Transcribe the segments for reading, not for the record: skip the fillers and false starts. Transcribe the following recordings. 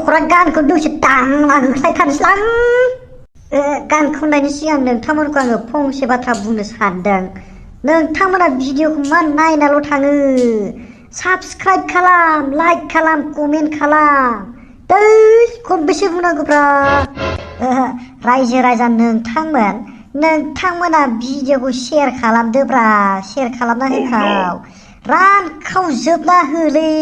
खरा गानखौ दसे दांना होख्लायथारनोसैलां। गान खननायनि सिगां नोंथांमोनखौ आङो फंसे बाथ्रा बुंनो सानदों। नोंथांमोना भिडिअखौ मा नायनाल' थाङो? साबस्क्राइब खालाम, लाइक खालाम, कमेन्ट खालाम। खनबेसे बुंनांगौब्रा? रायजो राजा नोंथांमोना भिडिअखौ शेयार खालामदोब्रा, शेयार खालामना होखाव। रानखावजोबना होलै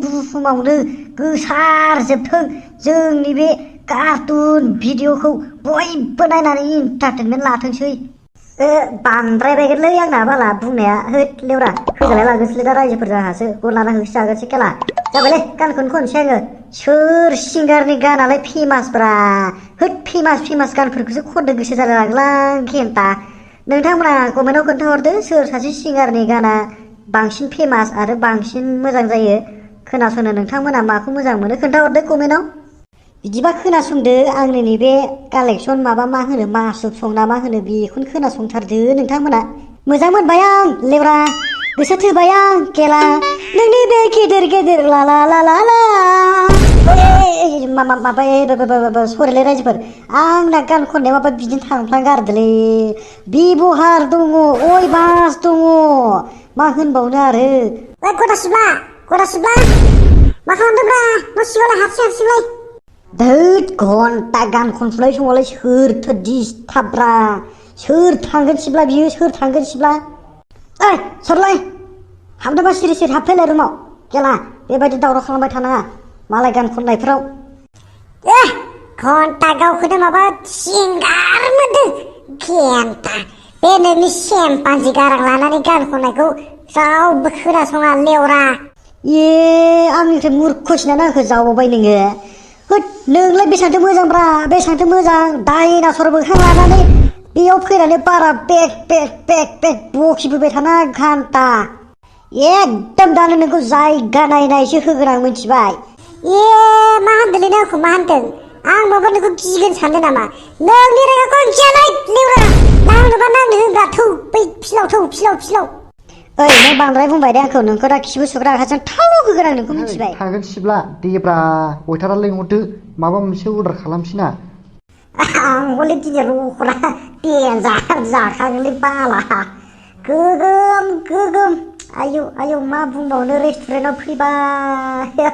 बुहुमावनो गोसारजोबथों जोंनि बे कार्टुन भिडिअखौ बयबो नायनानै इन्टारटेनमेन्ट लाथोंसै। बांद्रायबायगोनलै आंना बाला बुंनाया। होद लेवरा होजालाय लागोनसैलै दा रायजोफोर जाहासो गल लाना होसो जागोनसै खेला। जाबायलै गानखौनो खनसै आङो। सोर सिंगारनि गानालाय फेमासब्रा? होद फेमास गानफोरखौसो खननो गोसो जालाय लांलां खेन्था। नोंथांमोना कमेन्टआव खोन्थाहरदो सोर सासे सिंगारनि गाना बांसिन फेमास आरो बांसिन मोजां जायो खोनासंनो। नोंथांमोना माखौ मोजां मोनो खोन्थाहरदो कमेन्टआव। बिदिबा खोनासंदो आंनि नैबे कालेक्सन मा होनो मासुक सं ना मा होनो बेखौनो खोनासंथारदो नोंथांमोना। मोजां मोनबाय आं लेवरा, गोसो थोबाय आं खेला नोंनि बे गेदेर ला ला ला ला ला। सरिलै रायजोफोर, आंना गान खननाया माबा बिदिनो थांफ्लांगारदोलै। बेबहार दङ, अयभास दङ, मा होनबावनो आरो। गदा सिब्ला मा खालामदोंब्रा? न' सिङावलाय हारसिंलाय। धोद घन्टा गान खनफुनाय समावलाय सोरथो दिसटार्बब्रा? सोर थांगोन सिब्ला बियो, सोर थांगोन सिब्ला? सरलाय हाबदोंबा सिरि हाबफैलाय रुमाव। खेला बेबायदि दावराव खालामबाय थानाङा मालाय गान खननायफ्राव। घन्टा गावखौनो माबा सिंगार मोनदों खेन्था। बे नोंनि सेम्पान्जि गारां लानानै गान खननायखौ रावबो खोनासङा लेवरा। आंनिफ्राय मुर्खसिनानो आंखौ जावबाय नोङो। होद नोंलाय बेसेबांथो मोजांब्रा, बेसेबांथो मोजां। डाइनासर मोखां लानानै बेयाव फैनानै बारा बेक बखिबोबाय थाना घन्टा। एकदम दानो नोंखौ जायगा नायनायसो होगोन आं मिथिबाय। मा होनदोंलै नों आंखौ मा होनदों? आं माबा नोंखौ गिगोन सानदों नामा? नोंनि रागाखौ आं गियालै लेवरा। नांनोबा नांनो होनब्रा थौ बै फिलाव। नों बांद्राय बुंबाय दे आंखौ। नोंखौ दा खिबु सुग्रा आखाइजों थाव होगोन आं नोंखौ मिथिबाय। थांगोन सिब्ला देब्रा अयथारा लिंहरदो माबा मोनसे अर्डार खालामसैना। आं हले दिनै रखरा देनजार जाखागोनलै बाला। गोगोम आयौ मा बुंबावनो, रेस्टुरेन्टाव फैबाय।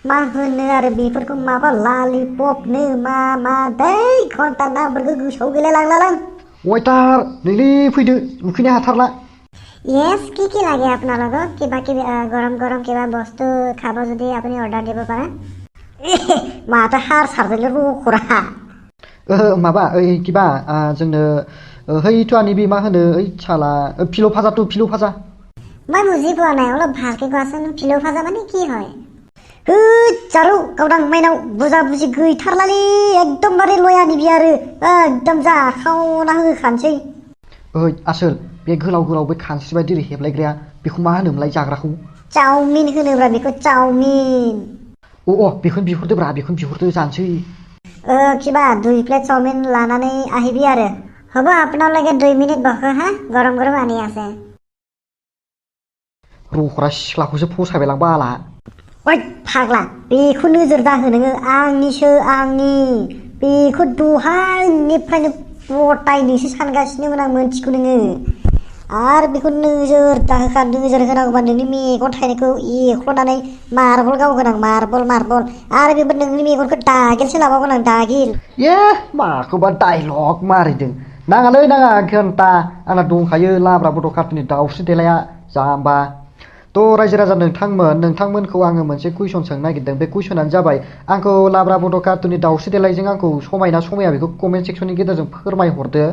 मा होनो आरो बेफोरखौ माबा लालिपपनो मा दै घन्टा नामफोरखौ गोसोआव गैलाय लांलां। अयथार नैलै फैदो उखैनो हाथारला। यस কি লাগে আপোনালোকক? কিবা গৰম কিবা বস্তু খাব যদি আপুনি অৰ্ডাৰ দিব পাৰে। माथो हार सारदोंलै रखरा। माबा किबा जोंनो हैथुआनि बे मा होनो साला फिलौ भाजा। মই বুজি পোৱা নাই, অলপ ভালকে কোৱাচোন। फिलौ भाजा মানে কি হয়? जारौ गावदां माइनाव बुजा बुजि गैथारलालै एकदमबारे लयानि बि आरो एकदम जाखावना होखानोसै। आसोल बे गोलाव बे खानस्रि बायदि हेबलायग्राया बेखौ मा होनोमोनलाय जाग्राखौ? चाउमिन होनोब्रा बेखौ, चाउमिन। बेखौनो बिहरदो जानोसै। কিবা 2 প্লেট চাওমিন লানাनै আহিবি আৰু। হ'ব আপোনালোকে 2 মিনিট বহ হা, গৰম আনি আছে। रखरा सिख्लाखौसो फसायबायलां बाला। फाग्ला बेखौ नोजोर दाहो नोङो, आंनि बेखौ दहायनिफ्रायनो गथायनोसो सानगासिनोमोन आं, मोनथिगौ नोङो। आरो बेखौ नोजोर दाहोखा, नोजोर होनांगौबा नोंनि मेगन थाइनायखौ एख्ल'नानै मार्बल गावगोन आं, मार्बल। आरो बेबो नोंनि मेगनखौ दागिलसो लाबावगोन आं, दागिल। माखौबा डायलग मारिदों। नाङा घन्टा, आंना दंखायो लाब्रा बड' कार्टुननि दाउस्रि देलाया जाम्बा। थ' रायजो राजा नोंथांमोनखौ आङो मोनसे कुइसन सोंनो नागिरदों। बे कुइसनानो जाबाय, आंखौ लाब्रा बड' कार्टुननि दाउस्रि देलायजों आंखौ समायना समाया बेखौ कमेन्ट सेक्सननि गेजेरजों फोरमायहरदो।